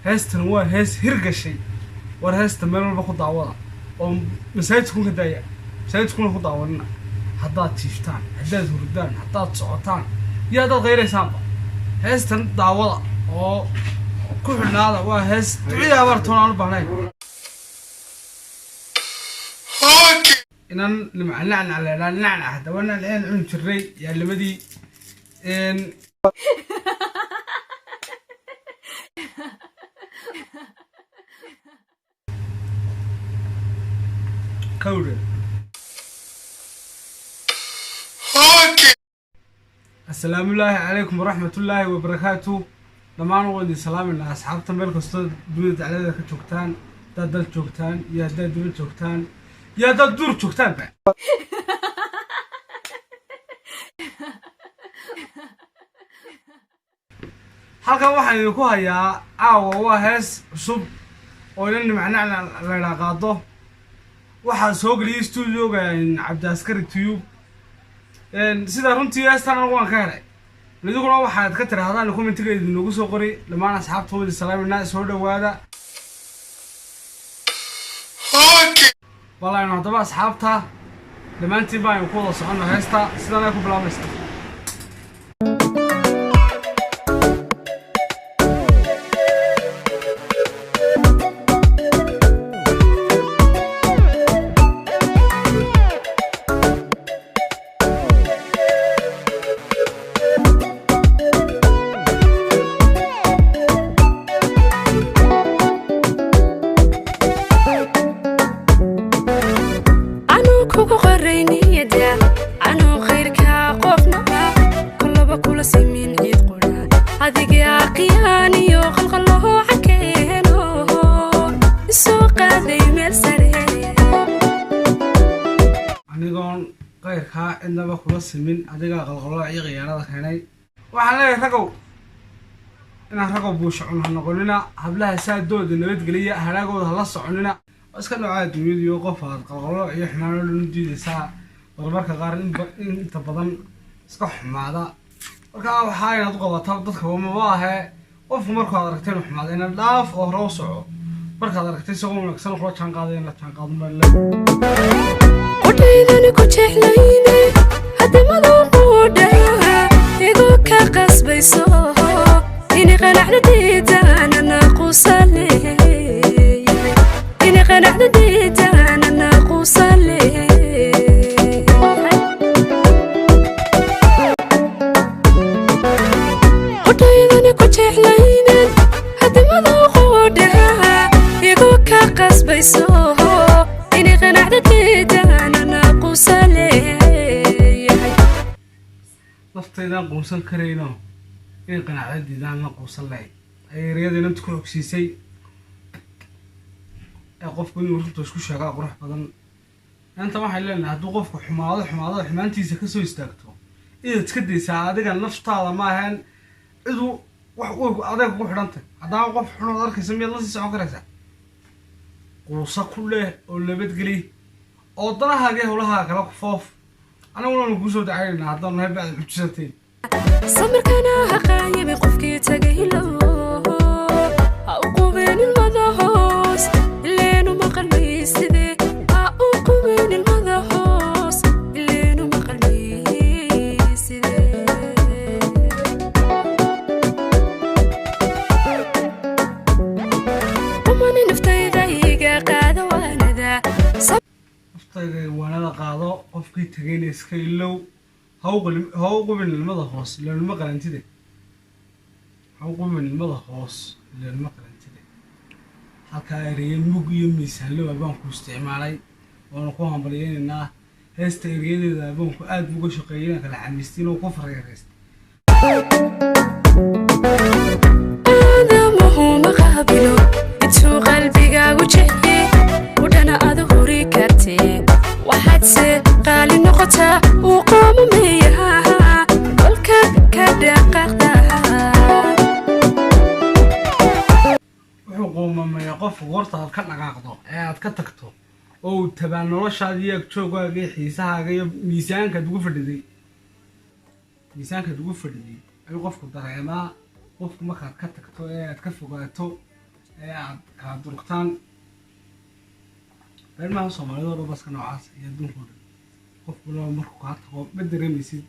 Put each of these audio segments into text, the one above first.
Heestan waa hees hirgashay. War heesta meel walba ku daawada oo masaajidkun ka daaya, masaajidkuna ku daawanina. Haddaad jiiftaan, haddaad hurdaan, haddaad socotaan iyo haddaad qayraysaanba, heestan daawada oo ku xidhnaada. Waa hees ducida abaartoon aan u baahnayn. Inan Nimca Nacnac leedhaa, nacnac haddaba nacnaceen cuni jirnay yaalimadii. Kawdhe. Asalaamullaahi calaykum waraxmatullaahi wabarakaatu. Dhammaan waan idin salaaminaa asxaabta meel kastoo dunida dacladeeda ka joogtaan, haddaad dal joogtaan iyo haddaad dibad joogtaan iyo haddaad duur joogtaanba. Halkan waxaan idinku hayaa caawa waa hees cusub oo ina Nimcnacna laydhaa qaado. Waxaa soo geliyay studioga Cabdiaskari Tube. Sidaa runtii heestan anigu waan ka helay, idinkuna waxaad ka tirahdaan commentiga idinoogu soo qori. Dhammaan asxaabta wadi salaaminaa, soo dhawaada. Bal aynu haddaba asxaabta dhammaantiin ba aynu ku wada soconno heesta. Sidan ay ku bilaabaysa. Anuu kugu qoray niyada, anuu khayrkaa qofnaba kolaba kula simin cid qura, adiga qiyaaniyo qalqalooca keeno isoo qaaday meel sare. Anigoon qayrkaa cidnaba kula simin, adigaa qalqalooc iyo khiyaanada keenay. Waxaan leeyahay ragow, inaan ragow buusha cun ha noqonina. Hablaha saadooda nabadgeliya, hadhaagooda hala soconina. Waa iska noocaa adduunyadiyo qof aad qalqalooc iyo xumaan oo dhan u diidaysaa marmarka qaar inta badan iska xumaada. Marka waxaa inaad u qabataa dadka maba ahee, qofku markuu aad aragtay inuu xumaada ina dhaaf oo hore u soco. Markaad aragtay isagoo wanaagsan kula jaan qaaday, in la jaan qaado ma Qudhaydani ku jeclayne hadimadu quudha igu ka qasbayso ini qanacda diidaana naquusaleeyahay, ini qanacda diidaana naquusaleeyahay. Qudhaydani ku jeclaynen hadimadu quudha igu ka qasbayso ini qanacda diidaana naquusaleeyahay. Naftaydaan quusan karayno, inay qanacda diidaan la quusan lahayd ayay ereyada inanta ku xogsiisay. Ee qofku inuu runta isku sheegaa qurux badan. Inta waxay leenahay, hadduu qofku xumaado, xumaadada xumaantiisa kasoo istaagto, inaad iska daysaa adiga naftaada ma ahayn cidu wax way adeeg kugu xidhantay. Haddana qof xunood arkaysa miyaad la sii socon karaysaa? Quusa ku leh oo nabadgeli oo danahaaga iyo howlahaa kala ku foof. Anaguna waanu kuu soo dacaynayna haddaan nahay bacda xujisatay. Samirkana ha qaayibin qofkii tagay low, ha u qubin ilmada hoos ileenu maqalmayside, ha u qubin ilmada hoos ileenu maqalmayside. Qumani naftayda iga qaada waanada. Naftayda waanada qaado, qofkii tagayna iska ilow, ha u qubin ilmada hoos iloonima qalantide, ha u qubin ilmada hoos iloonima qalantide. Halkaa ereye mug iyo miisaanlo abaanku isticmaalay, waanu ku hambalyeynaynaa. Heesta ereyadeeda abaanku aad buu uga shaqeeyay inaan kala xamiistiin oo ku fargeeraystay. Aadamuhu ma qaabilo intuu qalbigaagu jecye udhana ada huri kartee, waxaadse qaali noqotaa uu qoomameeyaha kolka ka dhaqaaqda. Wuxuu qoomamayaa qofka goorta aad ka dhaqaaqdo ee aad ka tagto oo uu tabaa noloshaada iyo agjoogaaga iyo xiisahaaga iyo miisaankaad ugu fadhiday, miisaankaad ugu fadhiday ayuu qofku dareemaa. Qofku markaad ka tagto ee aad ka fogaato Ee aad kala durugtaan beermaha Soomaalida oo dhan, baska noocaas iyo adduunka oo dhan. Qof walba markuu kaa tago ma dareemaysid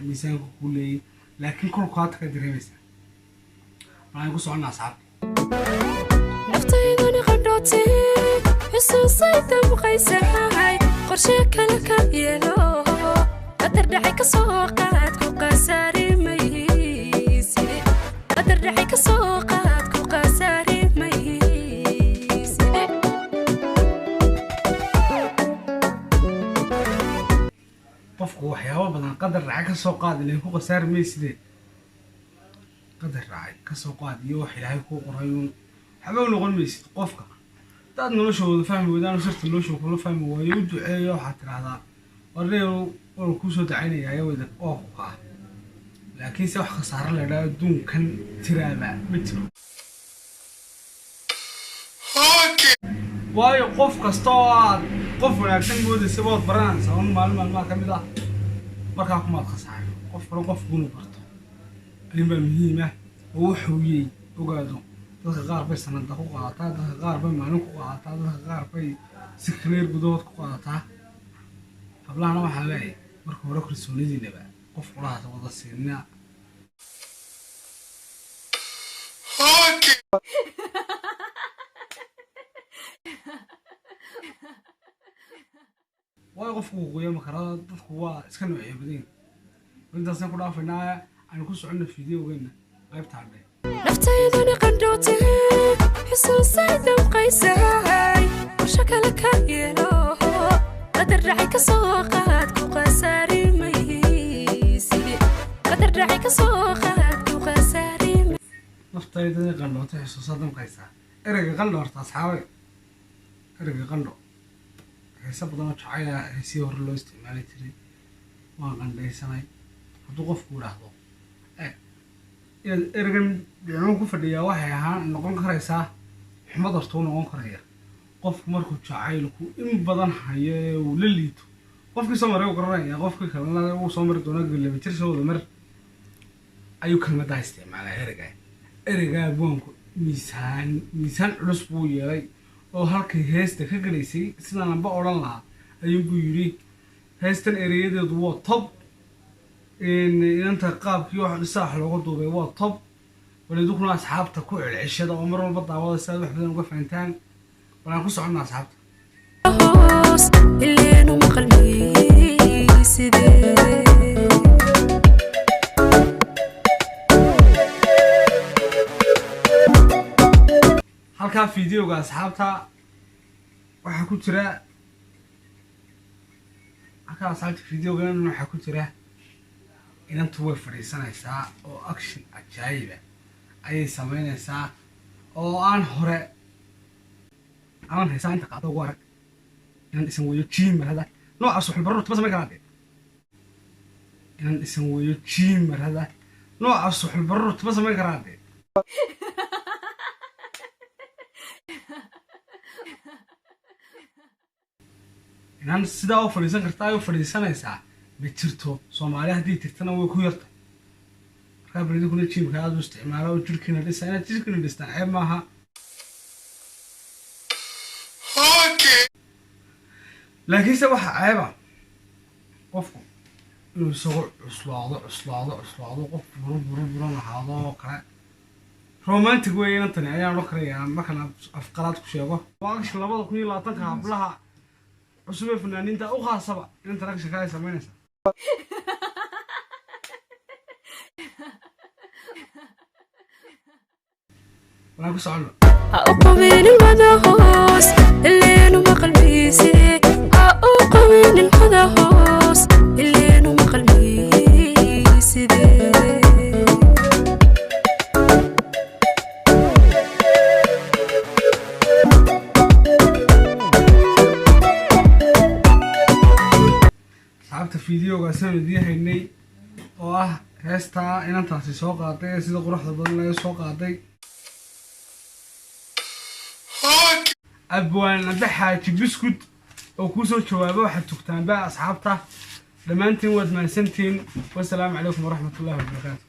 miisaanka kuu leeyay, laakiin kolku kaa taga dareemaysaa. Waxaan ku soconnaa, asxaabta. Naftaydani qandhootee, xusuusay damqaysahay. Qorshe kale ka yeelo, qadar dhacay ka soo qaad, ku qasaari mayside. Qadar dhacay ka soo qaad, ku qasaari mayside. Qofku waxyaabo badan qadar dhacay ka soo qaad ilay ku khasaari mayside. Qadar dhacay ka soo qaad iyo wax Ilaahay kuu qoray uun waxba u noqon maysid. Qofka hadaad noloshooda fahmi weydaan, sirta nolosha kula fahmi waayo, u duceeyo. Waxaad tidhahdaa, "Warneew, waan kuusoo ducaynayaa weyda oo ku kaa." Laakiinse wax khasaaro la idhaha adduunkan tiraaba ma jiro, waayo qof kasta oo aad qof wanaagsan moodaysa waad baranaysaa un maalin maalmaha ka mid ah. Markaa kumaad khasaarin. Qof kale qofkuunu barto arrin baa muhiim ah oo wuxuu yey ogaado. Dadka qaar bay sanada ku qaadataa, dadka qaar bay maalin ku qaadataa, dadka qaar bay si kaleer gudahood ku qaadataa. Hablahana waxaan leeyahay, marka hore kalsoonidiinaba qof qurahaas wada siinina. Waayo qofku wuu qoyama karaa, dadku waa iska noocyo badan yihiin. Intaasaan ku dhaafaynaa, aynu ku soconno fideogeena qaybta hadhe. Naftaydani qandhootee, xusuusay damqaysahay. Qorshe kale ka yeelo, qadar dhacay ka soo qaad, ku qasaari mayside. Qadar dhacay ka soo qaad, ku qasaari. Naftayda qandhootay, xusuusa damqaysaa. Ereyga qandho horta, asxaabe, ereyga qandho heese badan oo jacayla heesihii hore loo isticmaali jiray. "Waan qandhaysanay" hadduu qofku idhaahdo, inaad ereygan dhinacu ku fadhiyaa waxay ahaan noqon karaysaa xumad horta u noqon karaya qofku markuu jacaylku in badan hayo ee uu la liito. Qofkii soo maray uu garanaya, qofkii kalena uu soo mari doonaa. Laba jir soo wada mar ayuu kelmaddaa isticmaalaa. Ereyga abwaanku miisaan culus buu yeelay oo halkay heesta ka gelaysay sidaan anba odhan lahaa ayuunbuu yidhi. Heestan ereyadeedu waa top, inanta qaabkii wax dhisaax looga duubay waa top. Walidukuna asxaabta ku celceshada oo mar walba daawada si aad wax badan uga fahantaan. Walaan ku soconnaa, asxaabta. Hoos ileenu maqalmayside. Halkaa fideoga, asxaabta, waxaa ku jira halkaa, asxaabta, fideogan waxaa ku jira inantu way fadhiisanaysaa oo action ajaayiba ayay samaynaysaa oo aan hore aman haysaa inta qaado ugu arag. Inan dhisan weeyo jiimarada noocaas waxbarro tuma samayn karaa dee. Inan dhisan weeyo jiimarada noocaas waxbarro tuma samayn karaa dee. Inaan sidaa u fadhiisan kartaa ay u fadhiisanaysaa ma jirto Soomaali, haddii jirtana way ku yartay. Markaa beridinkuna jiimka aada u isticmaala oo jirhkiina dhisa. Inaad jirhkiina dhistaan ceeb maaha, laakiinse waxa ceeba qofku inuu isagu cuslaado, cuslaado, cuslaado, qof buru buru buran ahaado oo kale. Romantic weeye inantani ayaan odhan karayaa markaan afqalaad ku sheego. Waa action 2020-ka hablaha cusub ee fanaaniinta u khaasaba inantan actionka ay samaynaysaa. Walaan ku soconno. Ha u qabin ilmada hoos ileenu maqalmayse. Ha u qabin ilmada hoos ileenu maqalmayside. Asxaabta, fideogaasaan idiin haynay oo ah heestaa inantaasi soo qaaday ee sida quruxda badan laga soo qaaday abwaan Abe Xaaji Buskud oo kuusoo jawaaba. Waxaad tugtaanba, asxaabta, dhammaantiin waad mahadsantihiin. Wasalaamu calaykum waraxmatullahi wabarakaatu.